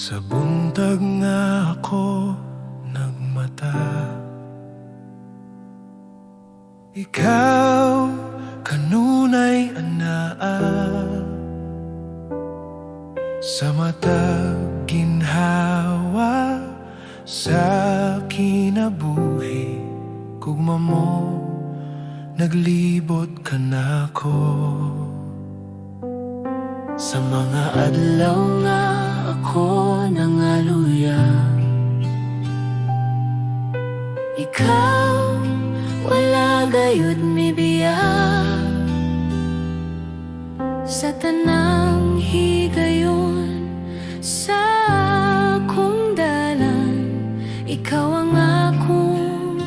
Sa buntag nga ako nagmata, ikaw kanunay anaa. Sa matag ginhawa sa kinabuhi, gugma mo naglibot kanako. Sa mga adlaw nga ako nangaluya, ikaw wala gayud mibiya. Sa tanang higayon sa akong dalan, ikaw ang akong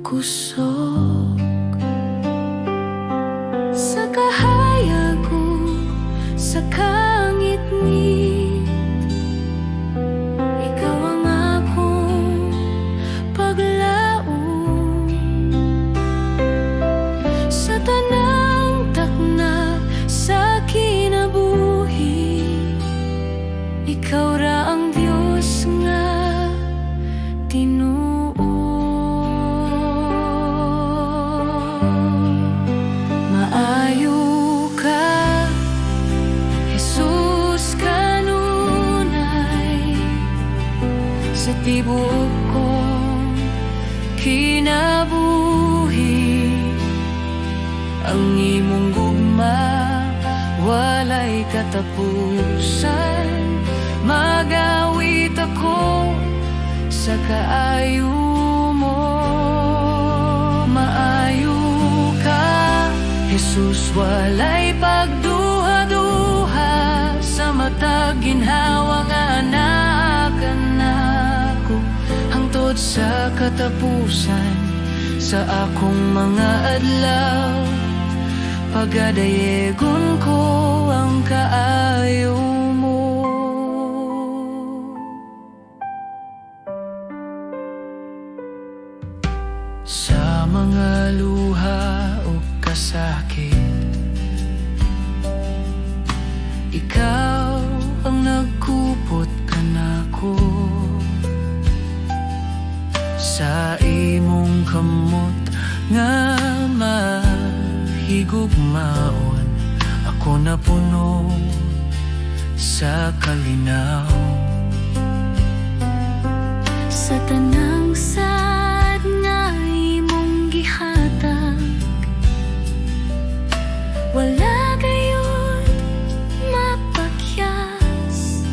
kusog. Sa kahayag ug sa kangitngit, ikaw ang akong paglaom. Sa tanang takna sa kinabuhi, ikaw ra ang Dios nga tinuod. Maayo ka, Jesus, kanunay, sa tibuok kong kinabuhi. Ang imong gugma walay katapusan. Magawit ako sa kaayo mo. Maayo ka, Jesus, walay pagduha-duha. Sa matag ginhawa nga naa ka nako, hangtod sa katapusan sa akong mga adlaw, pagadayegon ko ang kaayo mo. Sa mga luha o kasakit, ikaw ang nagkupot kanako. Sa imong kamot nga mahigugmaon, ako napuno sa kalinaw. Sa tanang sad nga imong gihatag, wala gayud mapakyas.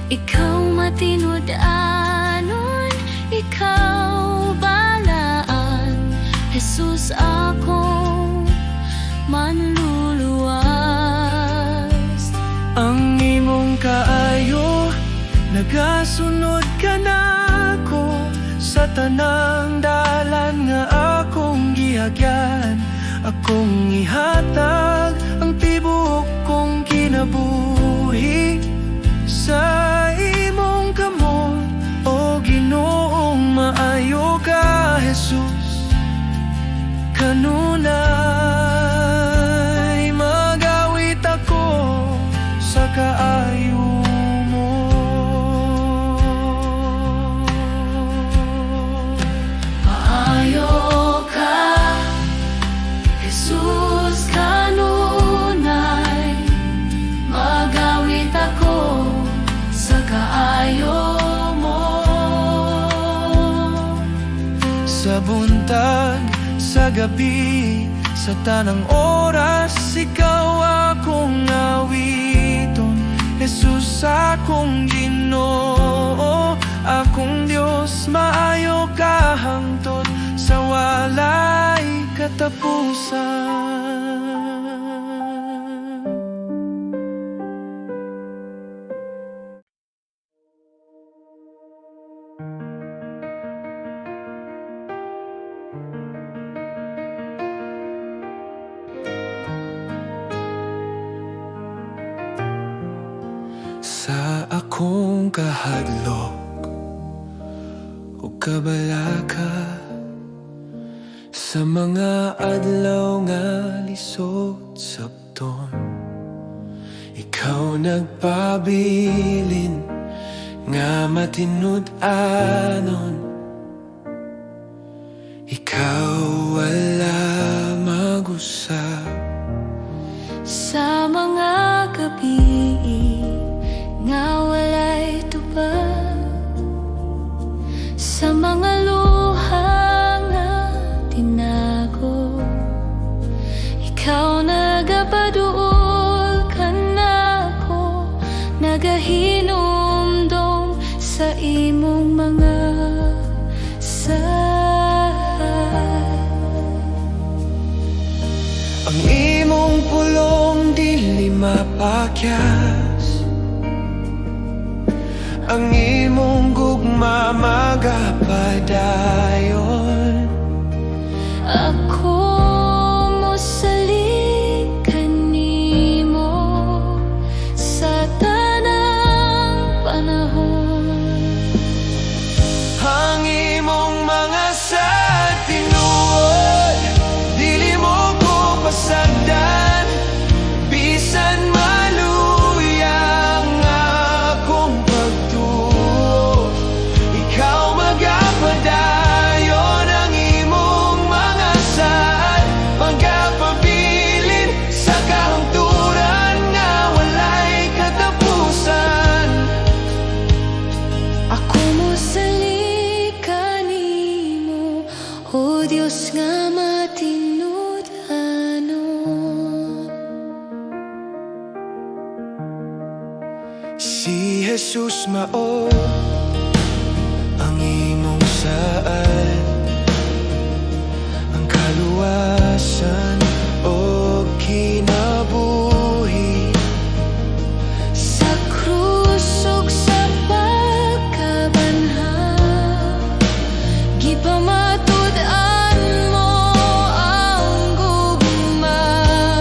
Ikaw matinud-anon, ikaw balaan, Jesus, akong manluluwas. Ang imong kaayo nagasunod kanako sa tanang dalan nga akong gihagyan. Akong ihatag ang tibuok kong kinabuhi sa imong kamot, o Ginoong maayo ka, Jesus, kanunay. Magawit ako sa kaayo mo. Maayo ka, Jesus, kanunay. Magawit ako sa kaayo mo. Sa buntag, sa gabi, sa tanang oras, ikaw akong awiton, Jesus, akong Ginoo, akong Diyos. Maayo ka hangtod sa walay katapusan. Sa akong kahadlok o kabalaka, sa mga adlaw nga lisod sabton, ikaw Ikaw nagpabilin nga matinud-anon. Ikaw wala mag-usab. Sa mga gabi nga walay tubag, sa mga luha nga tinago, ikaw nagapaduol kanako, nagahinumdom sa imong mga saad. Ang imong pulong dili mapakyas. Ang imong gugma magapadayon. Ako mosalig kanimo sa tanang panahon. Ang imong mga saad tinuod, dili mo ko pasagdan. Bisan maluya ang akong pagtuo, ikaw magapadayon. Ang imong mga saad magapabilin sa kahangturan nga walay katapusan. Ako mosalig kanimo, O Dios nga matinud-anon. Si Jesus mao ang imong saad, ang kaluwasan o kinabuhi. Sa krus ug sa pagkabanhaw, gipamatud-an mo ang gugma.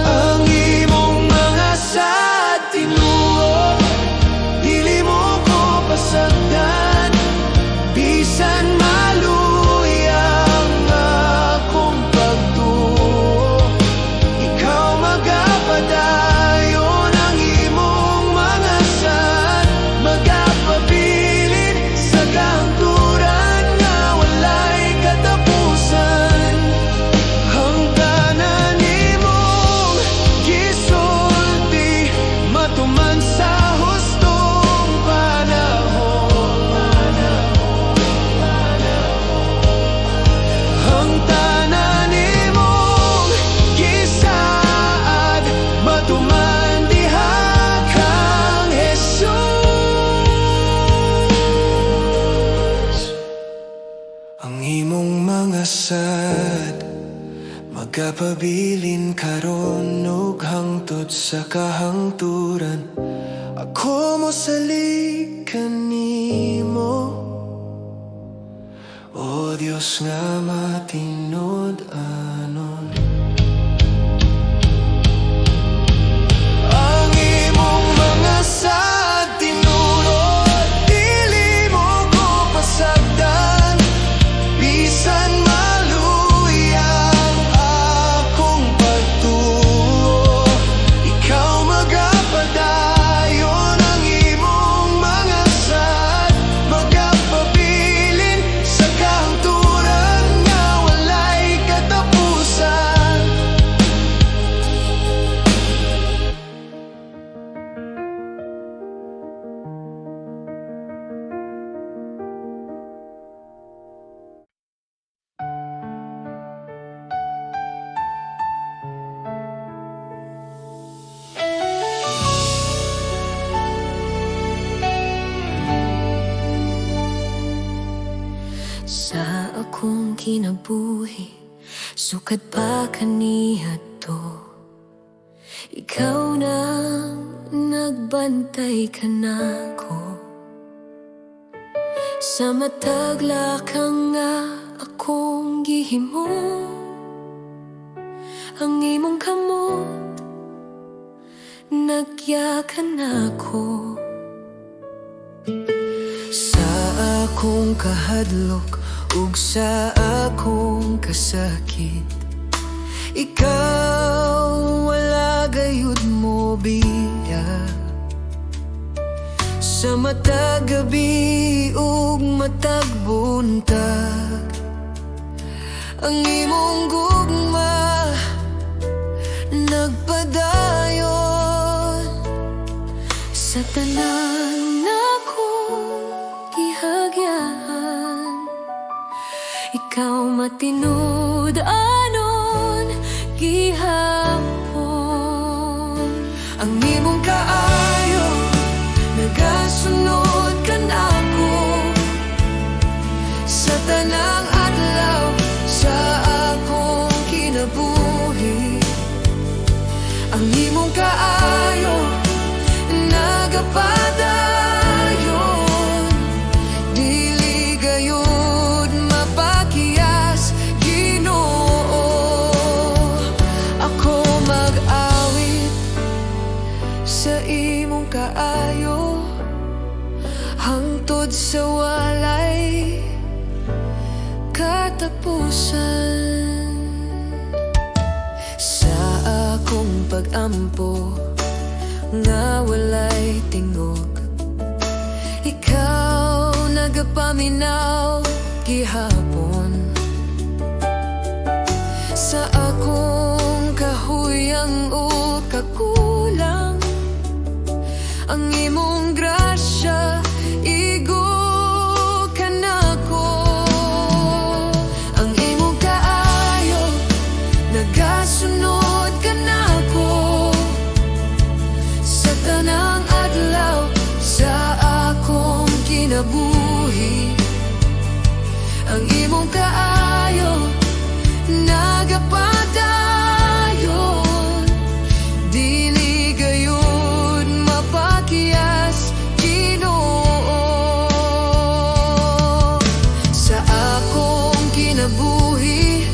Ang imong mga saad tinuod, dili mo ko pasagdan. Bisan maluya ang akong pagtuo, ikaw magapadayon. Ang imong mga saad magapabilin sa kahangturan nga walay katapusan. Ang tanan imong gisulti matuman sa hustong panahon. Ang tanan imong gisaad matuman diha kang Jesus. Ang imong mga saad magapabilin karon ug hangtod sa kahangturan. Ako mosalig kanimo, O Dios nga matinud-anon. Ang imong mga saad tinuod, dili mo ko pasagdan. Bisan maluya ang akong pagtuo, ikaw magapadayon. Ang imong mga saad magapabilin sa kahangturan nga walay katapusan. Sa akong kinabuhi, sukad pa kaniadto, ikaw nang nagbantay kanako. Sa matag lakang nga akong gihimo, ang imong kamot nagya kanako. Sa akong kahadlok ug sa akong kasakit, ikaw wala gayud mo biya. Sa matag gabi ug matag buntag, ang imong gugma nagpadayon. Sa tanan akong gihagyan, ikaw matinud-anon gihapon. Ang imong kaayo nagasunod kanako sa tanang adlaw sa akong kinabuhi. Ang imong kaayo nagapadayon. Dili gayud mapakiyas, Ginoo. Ako mag-awit sa imong kaayo hangtod sa walay katapusan. Sa akong pag-ampo nga walay tingog, ikaw nagapaminaw gihapon. Sa akong kahuyang o kakulang, ang imong grasya igo kanako. Ang imong kaayo nagasunod kanako sa tanang adlaw sa akong kinabuhi. Ang imong kaayo nagapadayon. Dili gayud mapakiyas, Ginoo. Sa akong kinabuhi,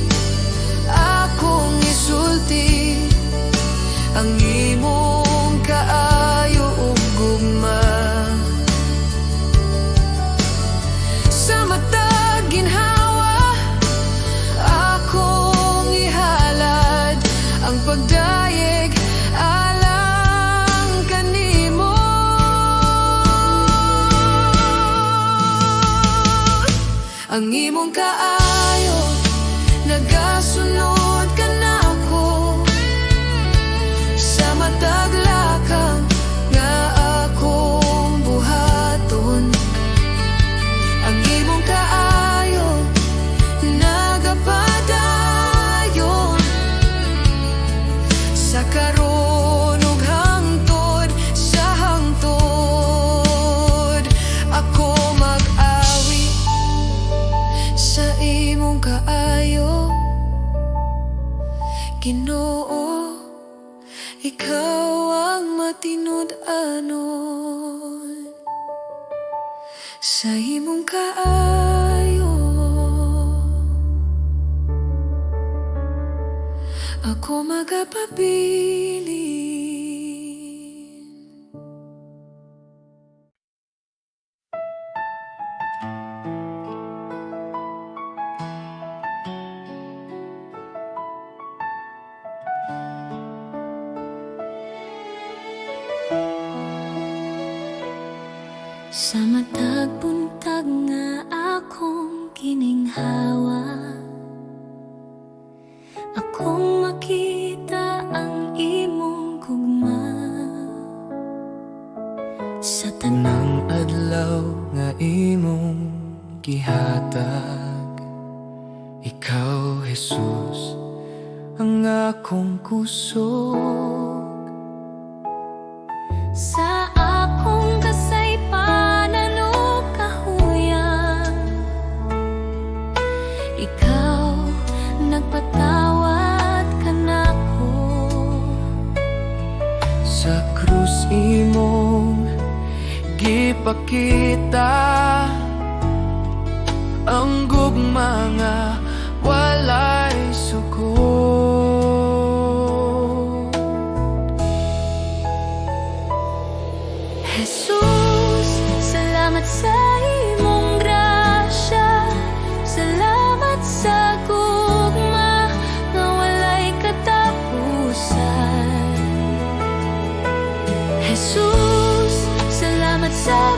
akong isulti ang imong kaayo ug gugma. Sa matag ginhawa, akong ihalad ang pagdayeg alang kanimo. Ang imong kaayo nagasunod kanako sa matag lakang nga akong buhaton. Ang imong kaayo nagapadayon sa karon ug hangtod sa hangtod. Ako mag-awit sa imong kaayo, Ginoo. Ikaw ang matinud-anon. Sa imong kaayo ako magapabilin. Sa matag buntag nga akong gininhawa, akong makita ang imong gugma sa Tanang adlaw nga imong gihatag, ikaw, Jesus, ang akong kusog. Sa akong kasaypanan ug kahuyang, ikaw nagpatawad kanako. Sa krus imong gipakita ang gugma nga walay sukod. Jesus, salamat sa imong grasya. Salamat sa gugma nga walay katapusan. Jesus, salamat sa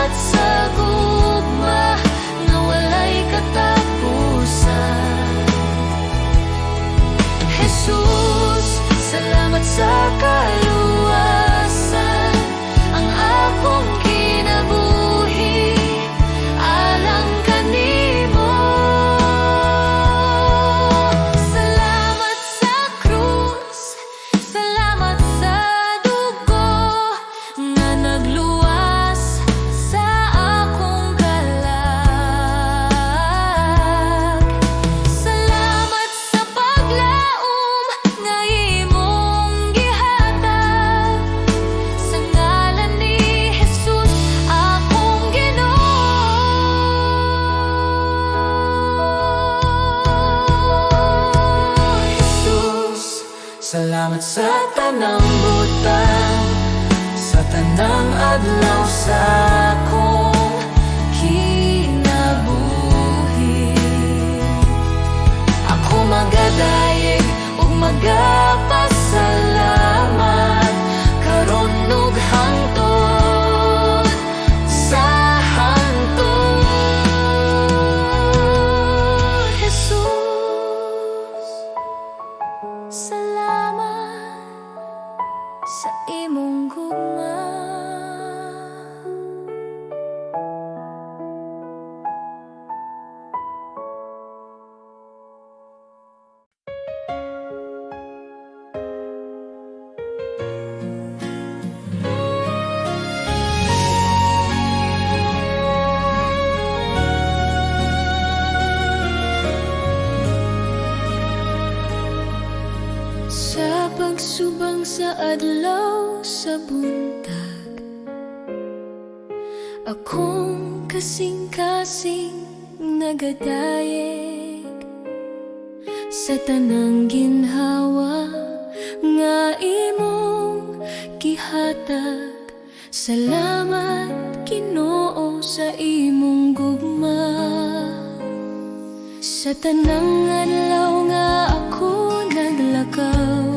Salamat sa gugma nga walay katapusan. Jesus, salamat sa kaluwasan. Ang akong kinabuhi alang kanimo. Salamat sa krus, salamat sa dugo nga nagluwas sa akong kalag. Salamat sa paglaom nga imong gihatag. Sa ngalan ni Jesus, akong Ginoo. Jesus, salamat sa tanang butang, sa tanang adlaw sa akong kinabuhi. Ako magadayeg ug magapasalamat karon ug hangtod sa hangtod. Jesus, salamat sa imong gugma. Sa pagsubang sa adlaw sa buntag, akong kasing-kasing nagadayeg sa tanang ginhawa nga imong gihatag. Salamat, Ginoo, sa imong gugma. Sa tanang adlaw nga ako naglakaw,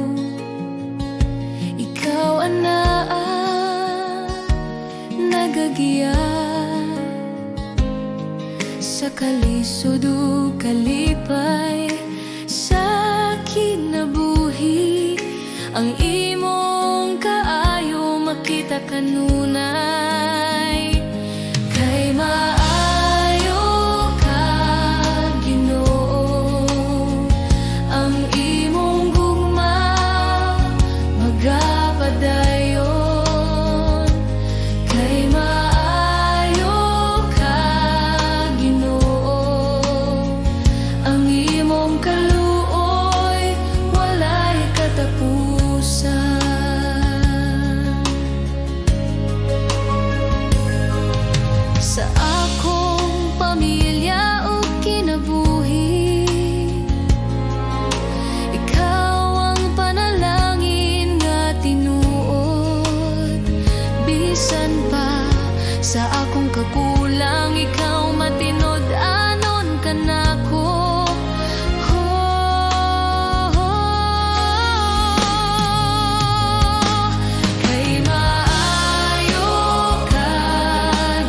ikaw anaa nagagiya sa kalisod ug kalipay sa kinabuhi. Ang imong kaayo makita kanunay, kay maayo ka, Ginoo. Ang imong gugma magapadayon, kay maayo ka, Ginoo. Ang imong kaluoy walay katapusan. Sa akong pamilya ug kinabuhi, ikaw ang panalangin nga tinuod. Bisan pa sa akong kakulang, ikaw matinud-anon kanako. Oh, kay maayo ka,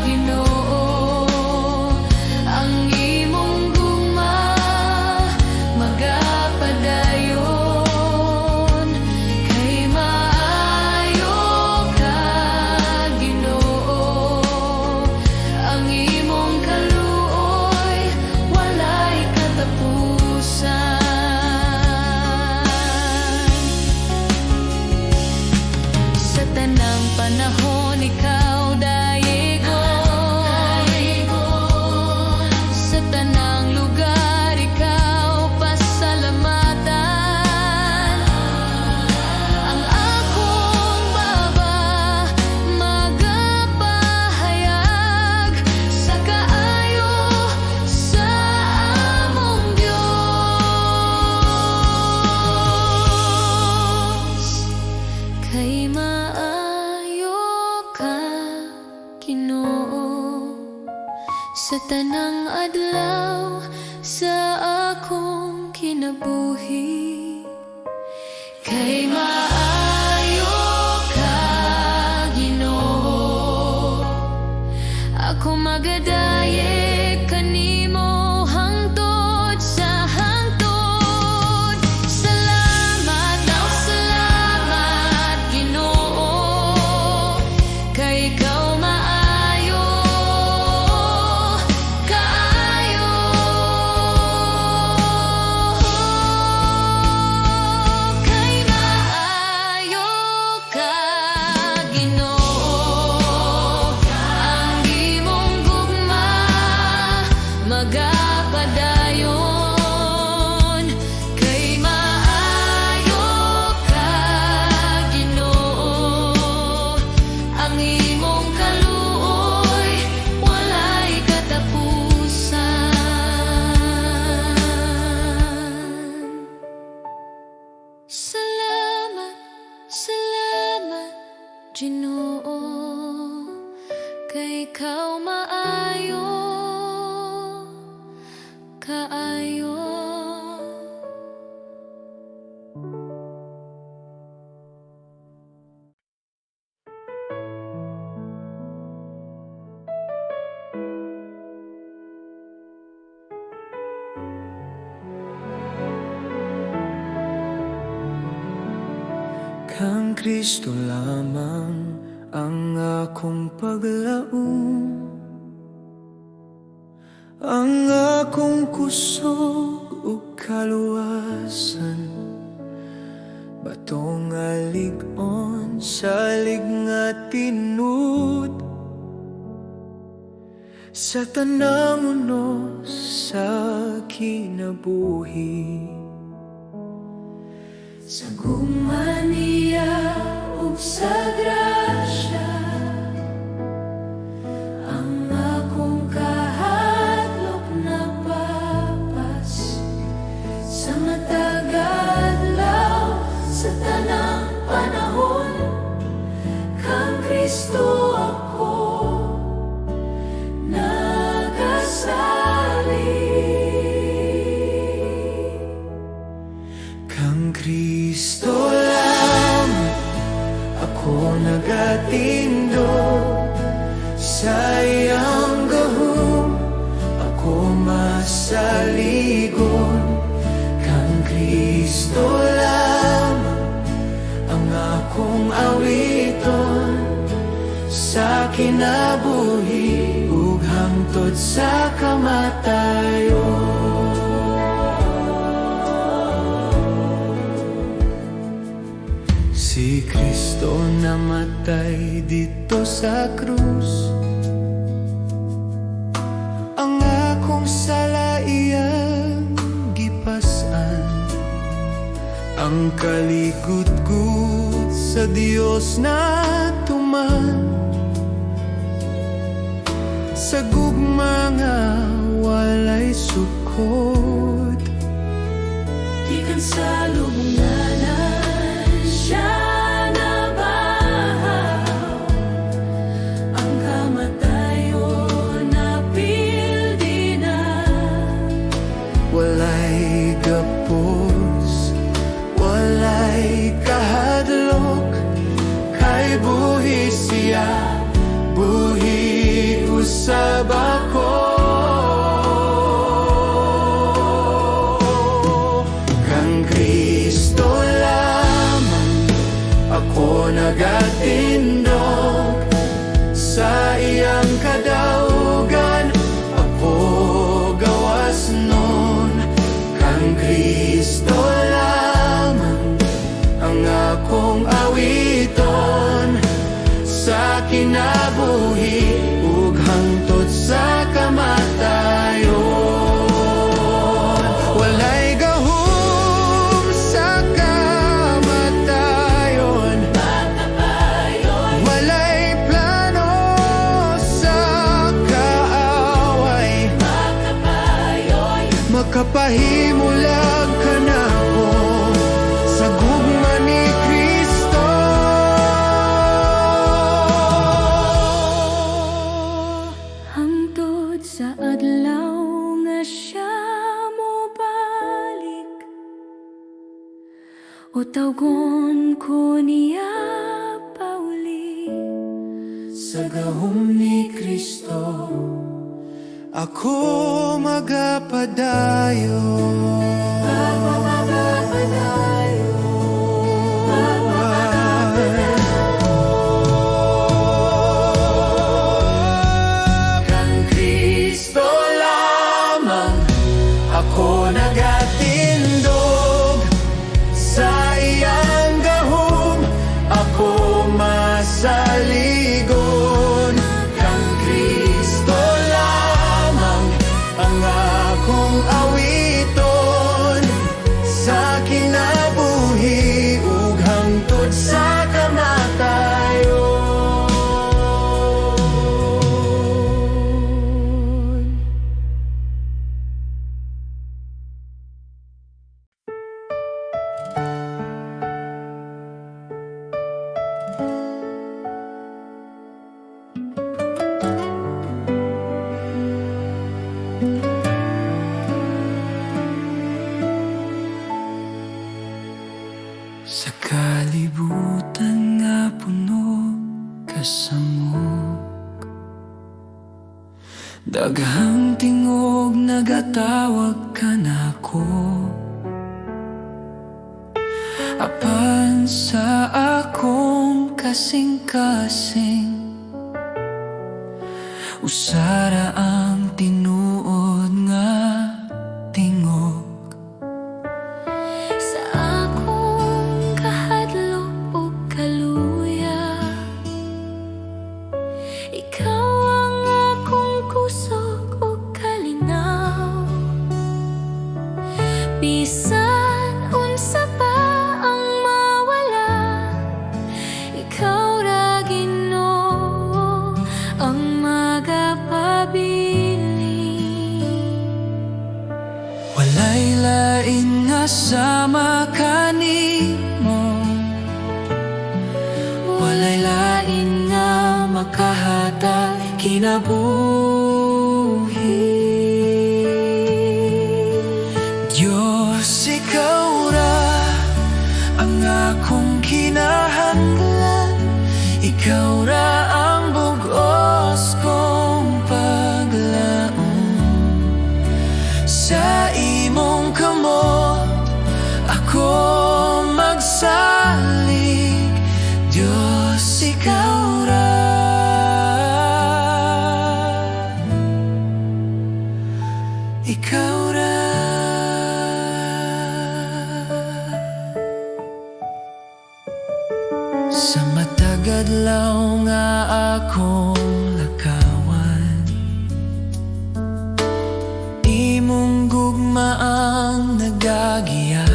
Ginoo. Ang imong gugma magapadayon, kay maayo ka, Ginoo. Ang imong kaluoy walay katapusan. Sa tanang panahon, ikaw dayegon. Sa tanang lugar, ikaw pasalamatan. Ang akong baba magapahayag sa kaayo sa among Diyos. Kay maayo ka, Ginoo, sa tanang adlaw sa akong kinabuhi. Kay maayo ka, Ginoo. Ako magadayeg kanimo hangtod sa hangtod. Salamat, daw salamat, Ginoo, kay ikaw maayo kaayo. Kay maayo ka, Ginoo. Ang imong gugma magapadayon. Kay maayo ka, Ginoo. Ang imong kaluoy walay katapusan. Salamat, salamat, Ginoo, kay ikaw maayo kaayo. Kang Kristo lamang ang akong paglaom, ang akong kusog ug kaluwasan, batong alig-on, salig nga tinud sa tanang unos sa kinabuhi. Sa gugma niya ug sa grasya, ang akong kahadlok napapas. Sa matag adlaw, sa tanang panahon, kang Kristo ako nagasalig. Kang Kristo lamang ako nagatindog, sa iyang gahom ako masaligon. Kang Kristo lamang ang akong awiton sa kinabuhi ug hangtod sa kamatayon. Si Kristo namatay didto sa krus, ang akong sala iyang gipas-an. Ang kaligutgut sa Dios natuman sa gugma nga walay sukod. Gikan sa lubnganan siya nabahaw, ang kamatayon napildi na. Walay gapos, walay kahadlok, kay buhi siya, buhi usab ako. Kang Kristo lamang ako nagatindog, sa iyang kadaugan ako gawas nun. Kang Kristo lamang ang akong awiton sa kinabuhi ug hangtod sa kamatayon. Walay gahom sa kamatayon, walay plano sa kaaway makapahimulag kanako sa gugma ni Kristo. Hangtod sa adlaw nga siya mobalik, o tawgon ko niya pauli. Sa gahom ni Kristo. Ako magapadayon. Kang Kristo lamang ako nagatindog, sa iyang gahom ako masaligon. Kang Kristo lamang ang akong awiton sa kinabuhi ug hangtod sa kamatayon. Sa kalibutan nga puno kasamok, daghang tingog nagatawag kanako. Apan sa akong kasing-kasing, usa ra ang tinuod nga tingog. Sa akong kahadlok ug kaluya, ikaw ang akong kusog ug kalinaw. Bisan unsa pa ang mawala, ikaw ra, Ginoo, ang magapabilin. Walay lain nga sama kanimo, walay lain nga makahatag kinabuhi. Diyos, ikaw ra ang akong kinahanglan. Ikaw ra ang bug-os kong paglaom. Sa imong kamot ako magsalig. Diyos, ikaw ra. Ikaw ra. Sa matag adlaw nga akong lakawan, imong gugma ang nagagiya.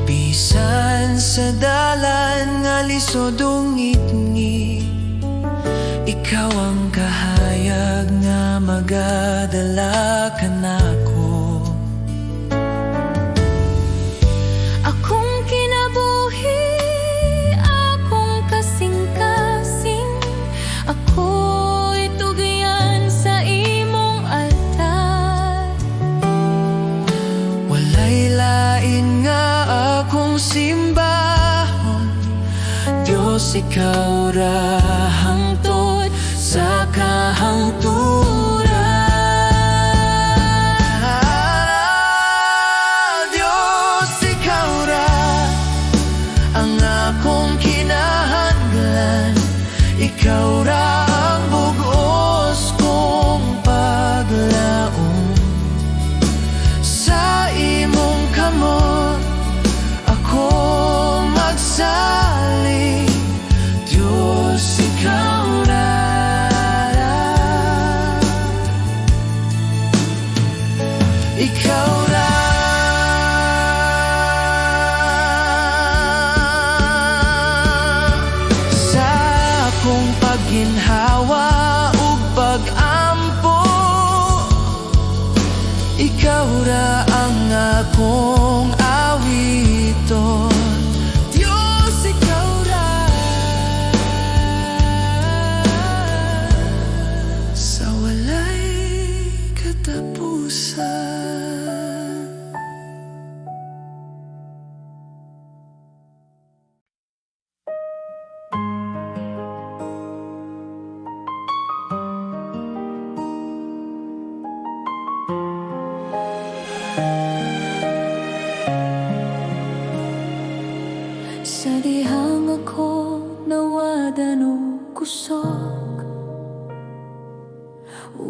Bisan sa dalan nga lisod ug ngitngit, ikaw ang kahayag nga magadala kanako. Akong kinabuhi, akong kasing-kasing, ako'y tugyan sa imong altar. Walay lain nga akong simbahon. Diyos, ikaw ra hangtod sa kahangturan. Diyos, ikaw ra ang akong kinahanglan. Ikaw ra ang bug-os kong paglaom. Sa imong kamot ako magsalig. Diyos, ikaw ra. Ikaw ra. Sa akong pagginhawa ug pag-ampo, ikaw ra ang akong awiton. Diyos, ikaw ra. Sa walay katapusan.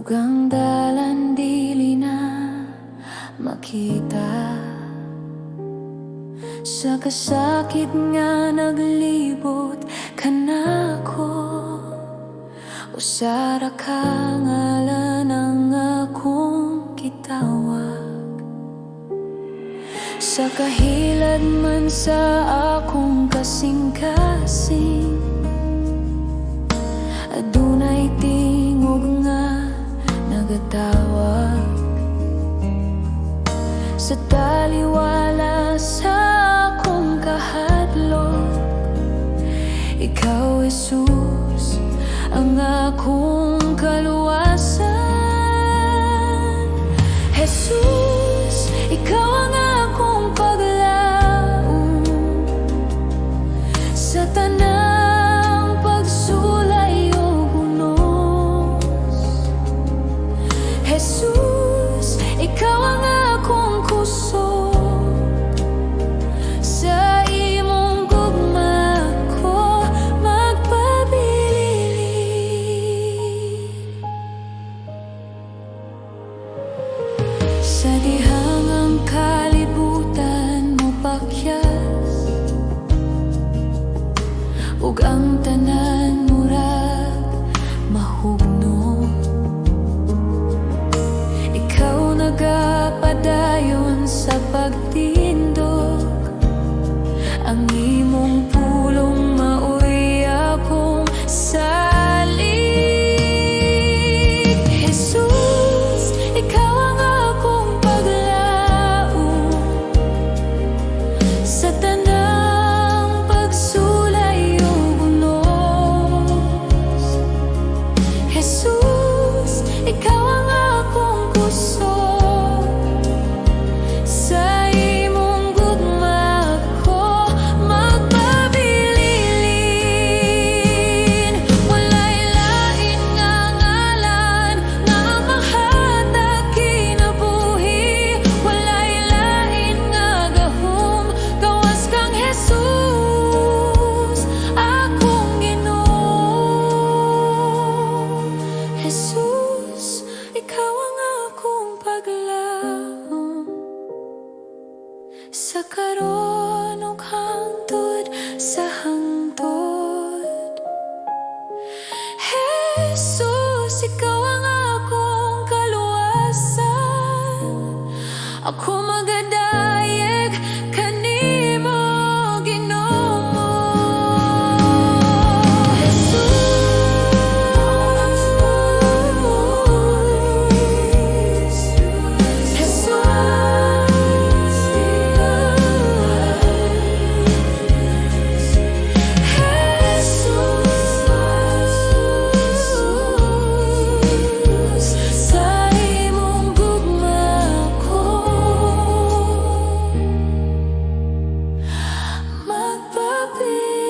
Ug ang dalan dili na makita. Sa kasakit nga naglibot kanako, usa ra ka ngalan ang akong gitawag. Sa kahilad man sa akong kasing-kasing, adunay tingog nga nagatawag. Sa taliwala sa akong kahadlok, ikaw, Jesus, ang akong kaluwasan. Jesus, ikaw ang akong paglaom. Sa tanang pagsulay ug unos, Jesus, ikaw ang akong kusog. Sa imong gugma ko magpabilin. Sa dihang ang kalibutan mopakyas ug ang tanan murag mahugno, ikaw nagapadayon sa pagtindog. Ang imong pulong maoy akong salig. Jesus, ikaw ang akong paglaom. Sa tanang pagsulay ug unos, Jesus, ikaw ang akong kusog. Sa imong gugma ko magpabilin. Walay lain nga ngalan nga mahatag kinabuhi. Walay lain nga gahom gawas kang Jesus, akong Ginoo. Jesus, ikaw ang akong paglaom. Sa karon ug hangtod sa hangtod, Jesus, ikaw ang akong kaluwasan. Ako magadayeg kanimo, Ginoo. Jesus, Jesus, Jesus, sa imong gugma ko magpabilin.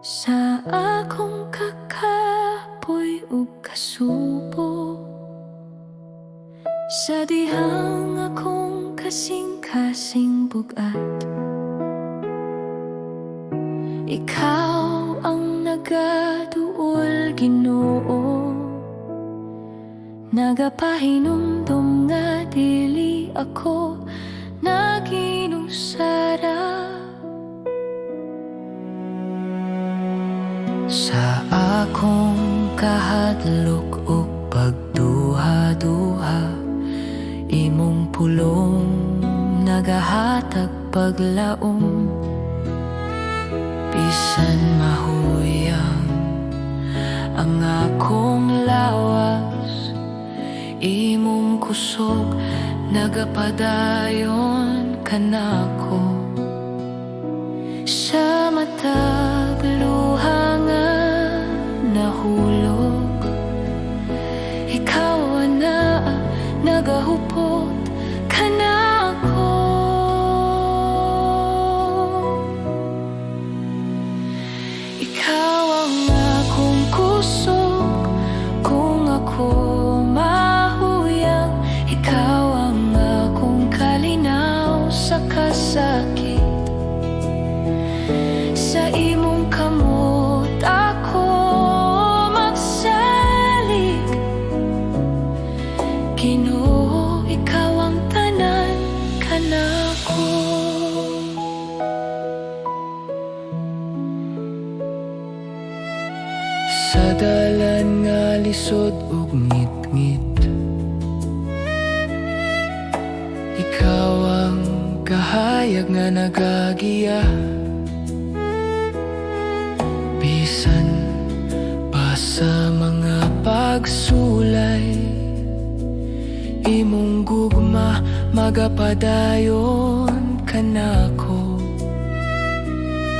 Sa akong kakapoy ug kasubo, sa dihang akong kasing-kasing bug-at, ikaw ang nagaduol, Ginoo. Nagapahinumdom nga dili ako naginusara. Sa akong kahadlok ug pagduha-duha, imong pulong nagahatag paglaom. Bisan mahuyang ang akong lawas, imong kusog nagapadayon kanako. Sa matag luha nga nahulog, ikaw na nagahupot kanako. Lisod ug ngitngit. Ikaw ang kahayag nga nagagiya bisan pa sa mga pagsulay. Imong gugma magapadayon kanako.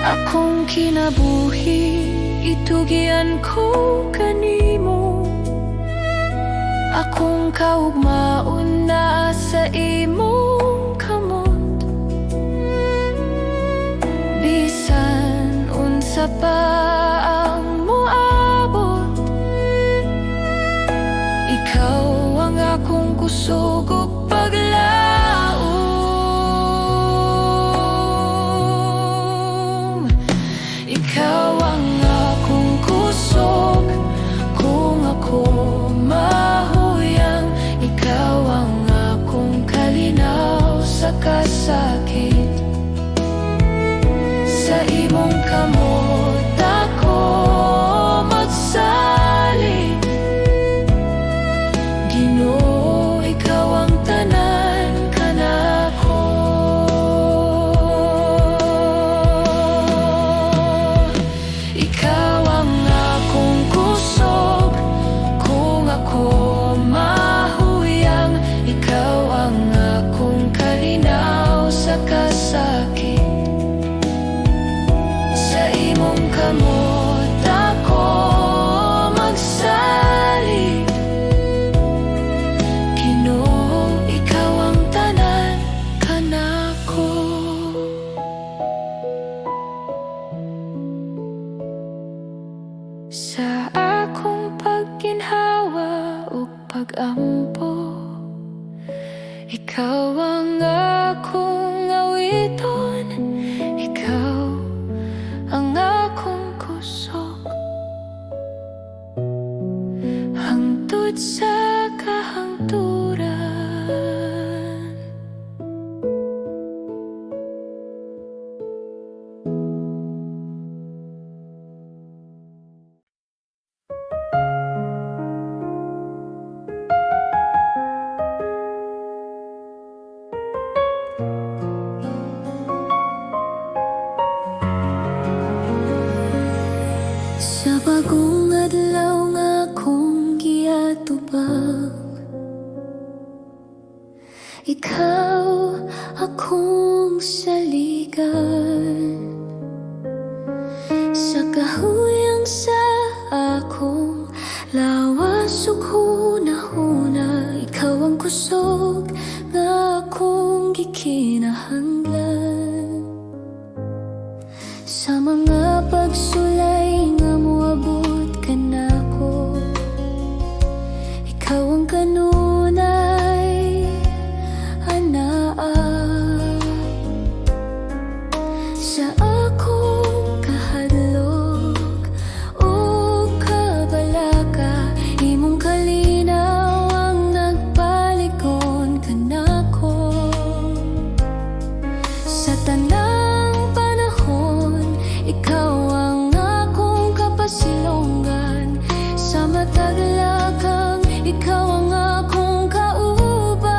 Akong kinabuhi itugyan ko kanimo. Akong kaugmaon naa sa imong kamot. Bisan unsa pa ang moabot, ikaw ang akong kusog ug paglaom. Ikaw ang akong kusog kung ako mahuyang. Ikaw ang akong kalinaw sa kasakit. Sa imong kamot ako magsalig. Ginoo, ikaw ang tanan kanako. Ikaw ang akong kusog kung ako mahuyang. Ikaw ang akong kalinaw sa kasakit. Sa imong kamot ako magsalig. Ginoo, ikaw ang tanan kanako. Sa akong pagginhawa ug pagampo, ikaw ang akong awiton. Ikaw ang akong kusog hangtod sa kahangturan. Sa bagong adlaw nga akong giatubang, ikaw akong saligan. Sa kahuyang sa akong lawas ug hunahuna, ikaw ang kusog nga akong gikinahanglan. Sa mga pagsulay nga moabot kanako, ikaw ang kanunay anaa. Sa akong kahadlok ug kabalaka, imong kalinaw ang nagpalig-on kanako. Sa tanang panahon, ikaw ang akong kapasilongan. Sa matag lakang, ikaw ang akong kauban.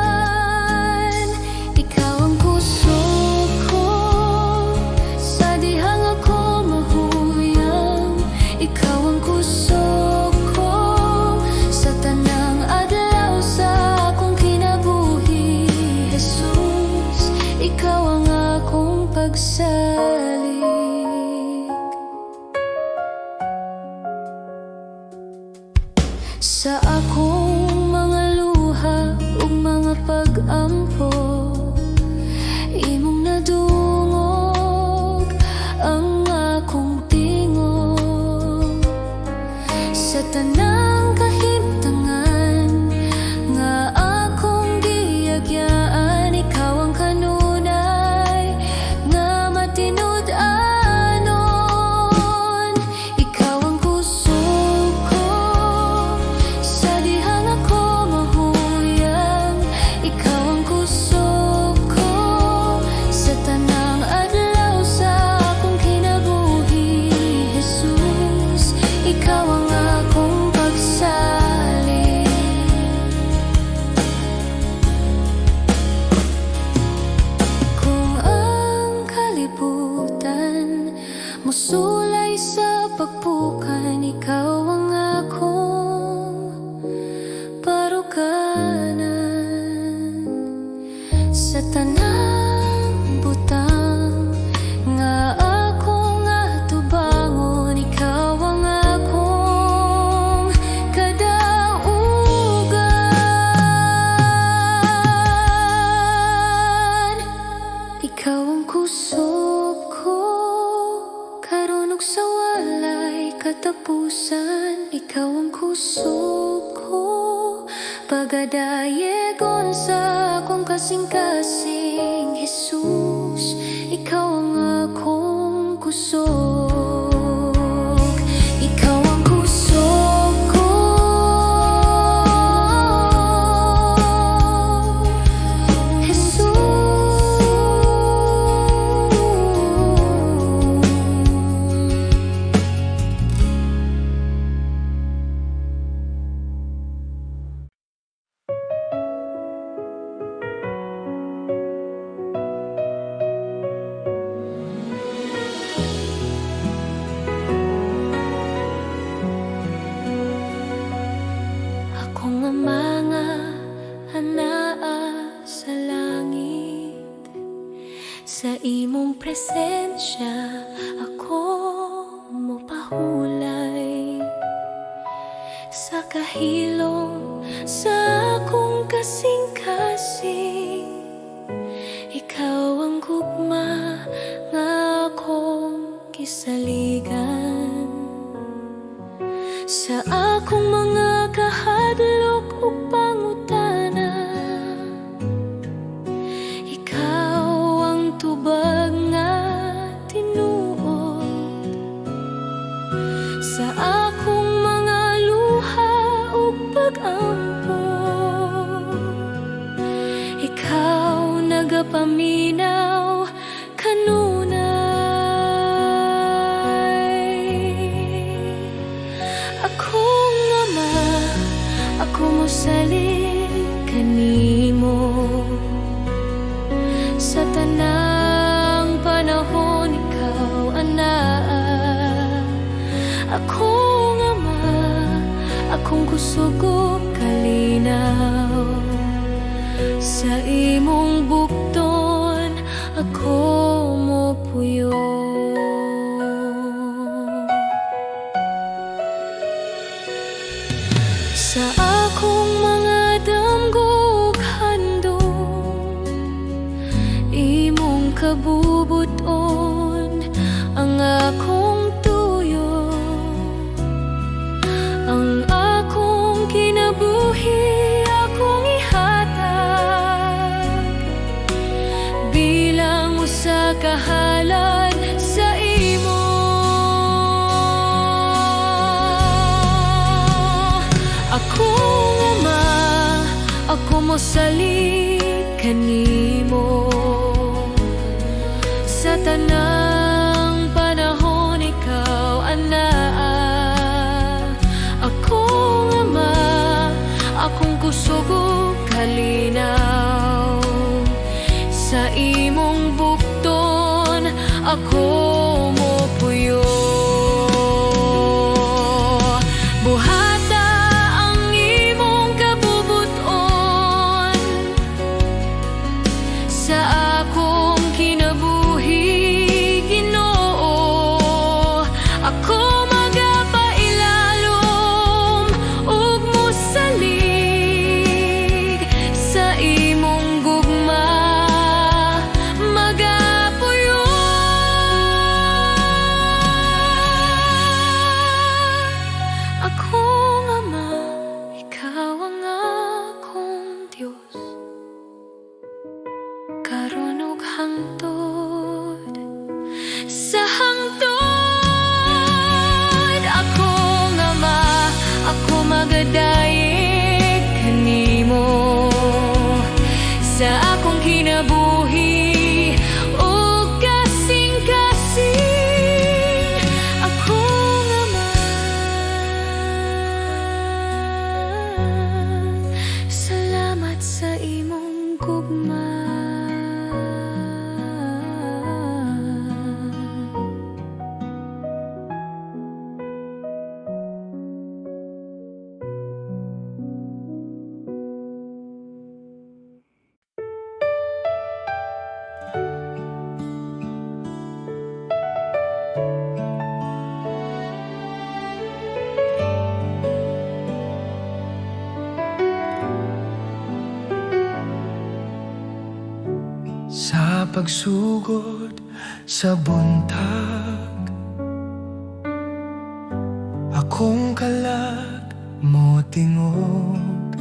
Ikaw ang kusog ko sa dihang ako mahuyang. Ikaw ang kusog ko sa tanang adlaw sa akong kinabuhi. Jesus, ikaw ang akong pagsalig. Sa akong mga luha ug mga pag-ampo, imong nadungog ang akong tingog. Sa tanang kahimtangan nga akong giagyaan, ikaw ang kanunay nga matinud-anon. Ikaw ang kusog ko sa Kusog ko karon ug sa walay katapusan. Ikaw ang kusog ko, pagadayegon sa akong kasing-kasing. Jesus, ikaw ang akong kusog. Ikaw ang kusog ko, Jesus. Akong Ama nga anaa sa langit, sa imong presensya ako mopahulay. Sa kahilom sa akong kasing-kasing, ikaw ang gugma nga akong gisaligan. Sa akong mga kahadlok ug pangutana, ikaw ang tubag nga tinuod. Sa akong mga luha ug pag-ampo, ikaw nagapaminaw kanunay. Akong Ama, ako mosalig kanimo. Sa tanang panahon, ikaw anaa. Akong Ama, akong kusog ug kalinaw. Sa imong bukton ako mopuyo. Sa akong mga damgo ug handom, imong kabubuton ang akong tuyo. Ang akong kinabuhi akong ihatag bilang usa ka halad sa imo. Akong Ama, ako mosalig kanimo. Sa tanang panahon, ikaw anaa. Akong Ama, akong kusog ug kalinaw. Sa imong bukton ako mopuyo. Buhata ang imong kabubuton sa akong kinabuhi, Ginoo. Ako magapailalom ug mosalig sa imong gugma magapuyo. Pagsugod sa buntag, akong kalag mo tingog.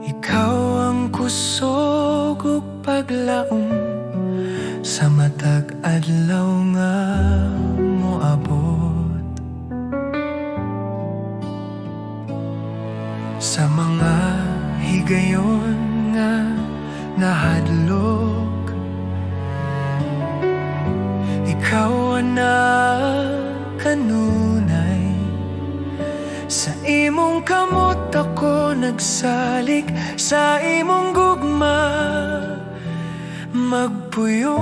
Ikaw ang kusog ug paglaom sa matag adlaw nga moabot. Sa mga higayon nga nahadlok, ikaw ang kanunay. Sa imong kamot ako nagsalig, sa imong gugma magpuyo.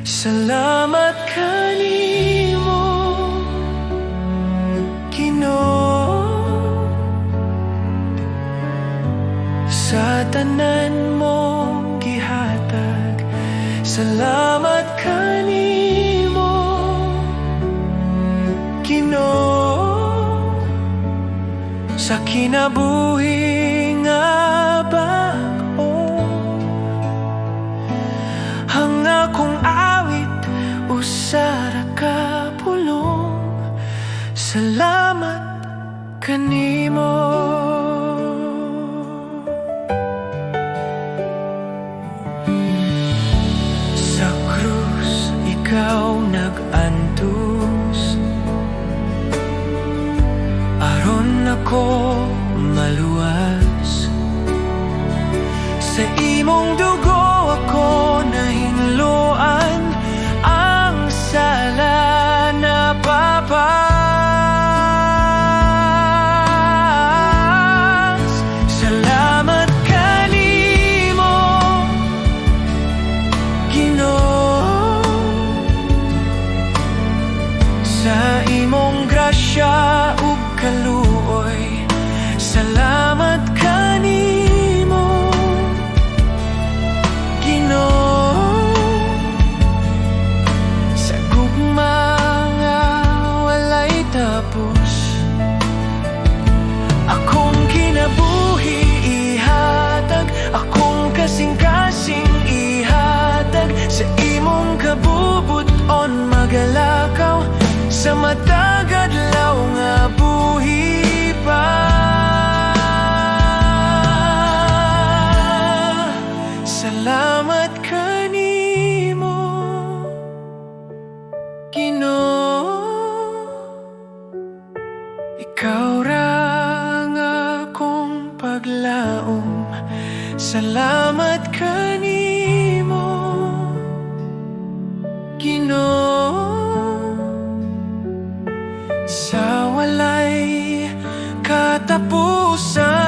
Salamat kanimo, Ginoo, sa tanan mong gihatag. Salamat kanimo, Ginoo, sa kinabuhi nga bag-o. Ang akong awit usa ra ka pulong: salamat kanimo. Sa krus ikaw nag-antos aron ako maluwas. Sa imong dugo ako nahinloan, ang sala napapas. Salamat kanimo, Ginoo, sa imong grasya ug kaluoy. Salamat kanimo, Ginoo, sa gugma nga walay tapos. Akong kinabuhi ihatag, akong kasing-kasing ihatag. Sa imong kabubut-on magalakaw sa matag adlaw nga buhi pa. Salamat kanimo, Ginoo. Ikaw ra ang akong paglaom. Salamat kanimo, Ginoo, sa walay katapusan.